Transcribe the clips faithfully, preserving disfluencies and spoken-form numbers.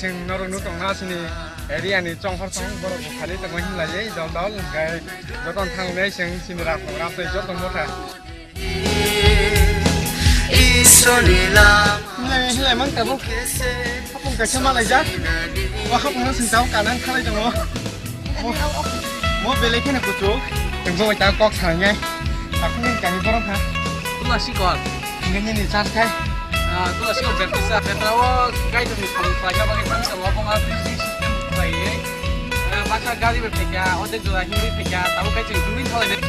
Chwng norok nuk tongna chini area ni chonghor song borok bo khali tongo hinlaiwi dol dol, hwnkhe jotono thangnai chwng chini rak rok tei joto motha. Hinlai, hinlai mang tabuk. Hapung kaisa malaijak. O hapung no sing tabuk kanan khalai tongo. Mo, mo belai kheno kuchuk. Chwng bo bai ta kok salainai. Takhuk ni kami borok ha. Tula sikol. Nini ni charge khai. Ah, tula sikol Baptist a. Petra o kai tong ni samung khlaina bagwi tang tong o bong a building system khlaiwi. Ah, basa gari bai phaikha, o de jora himwi phaikha, tabuk kai chwng himwi khalai.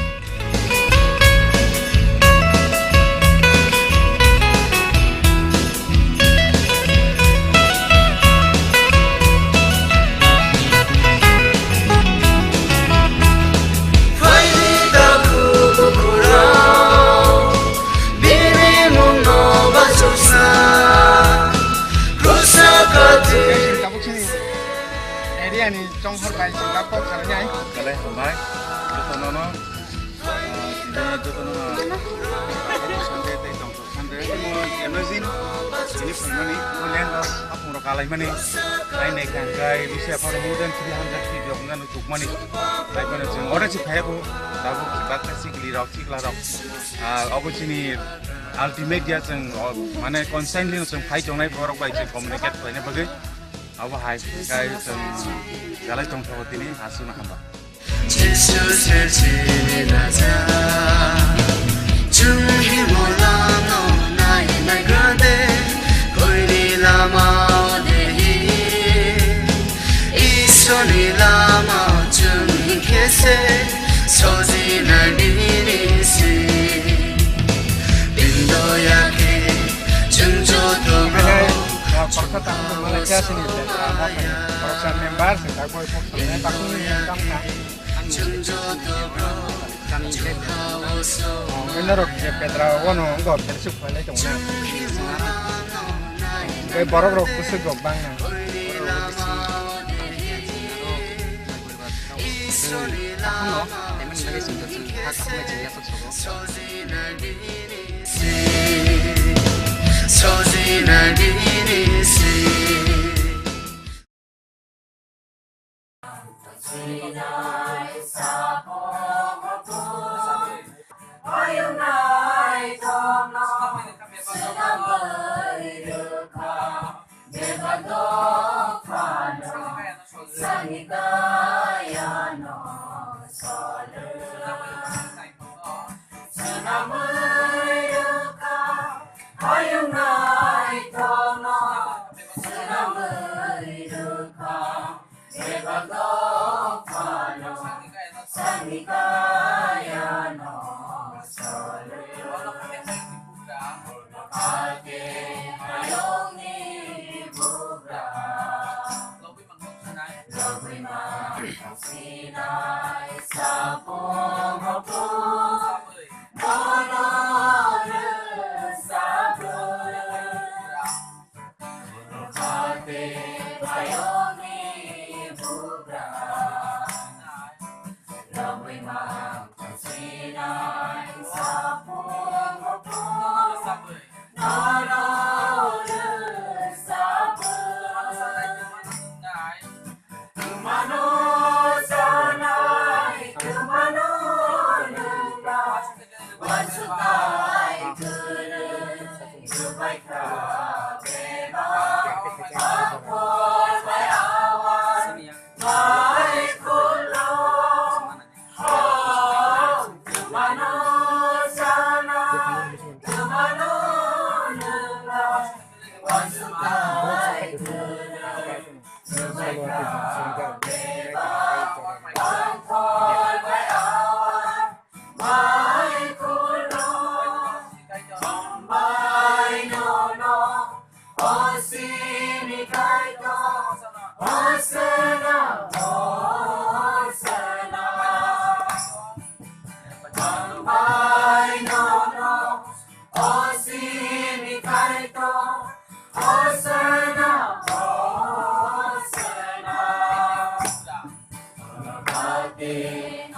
Tabuk chini area ni chonghor bai chwng kok kharwi nai. Belai hambai, jotono no. Ah, tini jotono no Sunday tei tongthok Sunday. Tini imagine, tini phaimani, o lengno hapung rok kalaimani. Nai nai kha hwnkhe bisi aphano more than three hundred feet rok wngkha no chukmani. Taiphano chwng oro se phaiya kho, tabuk se baksa sikli rok, sikla rok. Ah, obo chini ultimate ya chwng, o, mane constantly no chwng phai tongnai borok bai chwng communicate khlaina bagwi. Abo hai khe chwng belai tongthok tini aswkno hamba. Jisu se chini raja, chwng himo lama no nai naigra de, hoi ni lama o dehi, Ishwar ni lama o chwng hinkhe se sojinai nini si. Bindo ya khe chwng joto borok. Khoroksa tang malai khe asini khoroksa member se tak boi khoroksa tang ni kam kha. Ang ni kami khe. Oh, norok je petra wano go phel suk khlai tong na. Bai borok rok kusuk rok bang na. Ano temen lagi sing sing ha kaham ching ya sok sok. Sojinai nini si.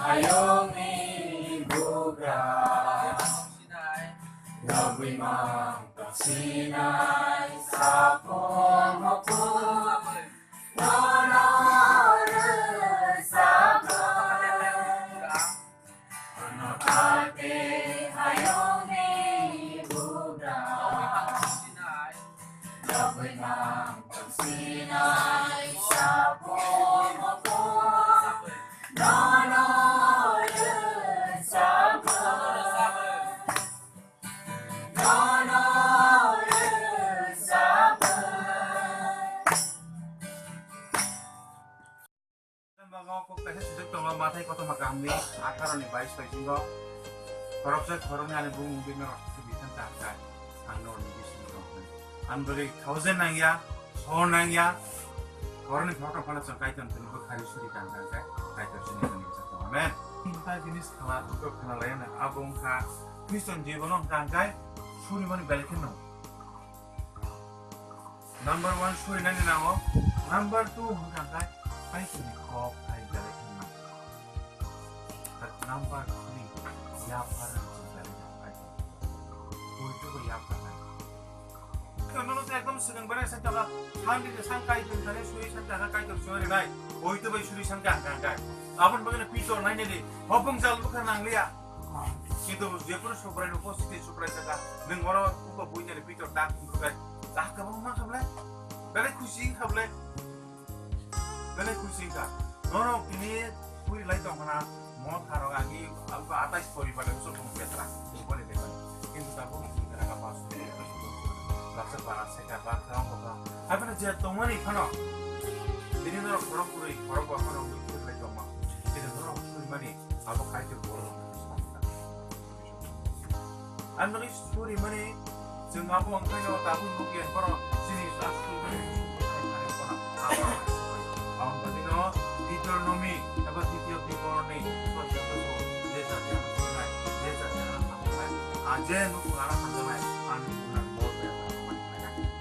Ayongni bugra, nabui mang sinai sapong mokung. Kok kaisa sujak tongo, Mathai kothoma kahamni atharo ni bais bai singo. Khoroksa khoroknwi ani bumung bini rok se bisan ta kha. Ang norokni bisingo rok. Ang bwrwi thousand nangya, sor nangya. Khoroknwi khoroktham phano chwng Kaitor tini bwkhari suri tang tang khe Kaitor chini tini bwsa tongo. Amen. Mathai bini sala bukrok khna lai na abo wngkha Khriston jibono wngkha hwnkhe suri mani belai kheno. Number one suri nani nango. Number two hwnkha hwnkhe Kaitorni kok hai belai kheno. Number three, yapharnani chwng belai kheno Kaitor. Poito bo yapharnani. Nono to ekdom swkang belai sa jaga, handi de sang Kaitor thani suri sang jaga Kaitor suri nai. Poito bai suri sang jaga hwnkha hwnkhe. Aboni bagwi no Pitor nai nai di. Hopung jal bwkha nangliya. Kintu jephuno Subrai ni upasthiti Subrai saka, nwng oro uko buinani Pitor dak wngkha khe, dak kwbangma khablai, belai khusi wngkha blai, belai khusi wngkha. Norok tini puri lai tong khna, motha rok agi alba atais poribar le usuk tong petra, uponi depan. Kintu tabuk wngkha kha pas, baksa bara seka, baksa wngkha. Haibano je tongmani phano, tini norok khorok kwrwi, khorok ba phano wngwi puri lai tongma. Kintu norok suri mani, abo Kaitor borok. Ang nini suri mani, chwng abo wngkhaino tabuk nukya phano chini ta suri mani. Ang nini no Deuteronomy eba titiyo Deuteronomy, je jati ano sinai, je jati ano sinai, a je nukung ano sinai, ang nini no bol ya.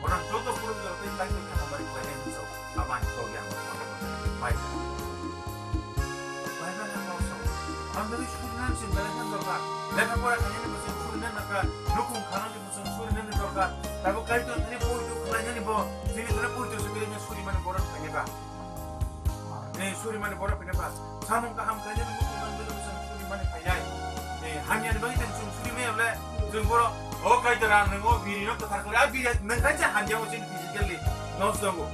Orang joto pun joto yang lain yang kembali ke lain itu, apa yang kau yang kau yang baik. Bible ni mokso. Ang bagwi suri nani chwng belai khe dorkar. Lekha pora khainani bo chwng suri nani dorkar. Nukung khanani bo chwng suri nani dorkar. Tabo Kaitor thani poito khlainani bo. Chini thani poito se kiri suri mani borok khainai ba. Ni suri mani borok khainai ba. Samung kaham khainani nukung nani bo chwng suri mani khainai. Ni hamyani bagwi chwng suri maya bole. Chwng borok, o Kaitor ang nwngo biri no kwthar khlai. A biri nang khainsa hamya o chini physically nosto go.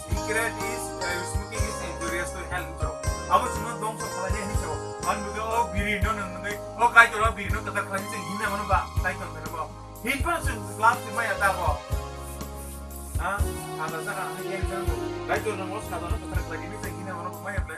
Cigarette is, uh, smoking is injurious to health, so. Abo chwngno dongso khlainai hinwi sao. Ani bagwi o biri no nang nangwi, o Kaitor o biri no kwthar khlainai chwng hinna mano ba, Kaitor no bo. Hinphano chwng glass ni maya ta bo. Ha? Ada jaga hai yang jang bo. Kaitor no o sadano kwthar khlainai chwng hinna mano ba maya ble.